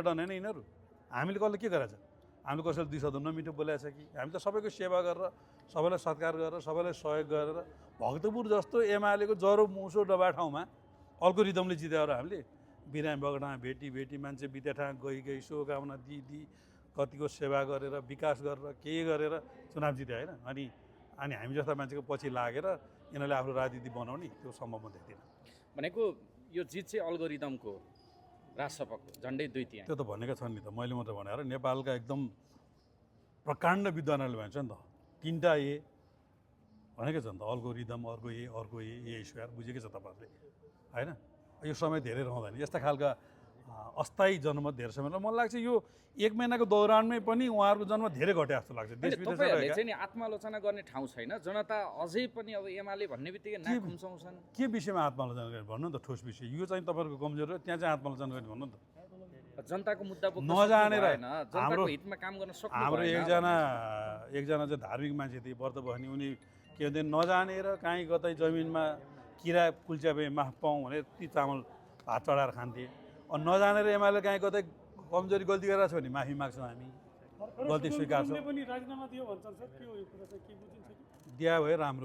done होइन यिनीहरू हामीले कसले के गरेछ हामीले कसैले दुई शब्द नमिठो बोलेको छ कि हामी त सबैको सेवा गरेर सबैलाई सत्कार गरेर सबैलाई सहयोग गरेर भक्तपुर जस्तो एमालेको जरो मुसो डबा ठाउँमा अल्गोरिदमले जिताएर हामीले बिरामी बगडामा भेटी मान्छे विद्याठाँ गई शुभकामना दिदी कतिको सेवा गरेर विकास गरेर के गरेर चुनाव जित्यो होइन अनि हामी जस्ता मान्छेको पछि लागेर यिनीहरूले आफ्नो राजनीति बनाउने त्यो सम्भव म देख्दिनँ भनेको यो जित चाहिँ अल्गोरिदमको राजसभाको झन्डै 2/3 त्यो त भनेको छन् नि त मैले मात्र भनेर नेपालका एकदम प्रकाण्ड विद्वानहरूले भन्छ नि त 3टा ए भनेको छ नि त अल्गोरिदम अर्को ए स्क्वायर बुझेकै छ तपाईँहरूले होइन यो समय धेरै रहँदैन यस्ता खालका अस्थायी जनमत धेरै समय मलाई लाग्छ यो 1 महिनाको दौरानमै पनि उहाँहरूको जनमत धेरै घटे जस्तो लाग्छ देश विदेशमा तपाईहरुले चाहिँ नि आत्मालोचना गर्ने ठाउँ छैन जनता अझै पनि अब एमाले भन्ने बित्तिकै नाक खुम्चाउँछन् के विषयमा आत्मालोचना गर्ने भन्नु नि त ठोस विषय यो चाहिँ तपाईँहरूको कमजोरी हो त्यहाँ चाहिँ आत्मालोचना गर्ने भन्नु नि त जनताको मुद्दा बोक्न नजानेर जनताको हितमा काम गर्न सक्नु हाम्रो एकजना चाहिँ धार्मिक मान्छे थिए व्रत बस्ने उनी के भन्छ नजानेर काहीँ कतै जमिनमा किरा कुल्च्यापे माफ पाउँ भने ती चामल भात चढाएर खान्थे नजानेर एमाले काहीँ कतै कमजोरी गल्ती गरेर छ भने माफी माग्छौँ हामी गल्ती स्वीकार्छौँ दिया भए राम्रो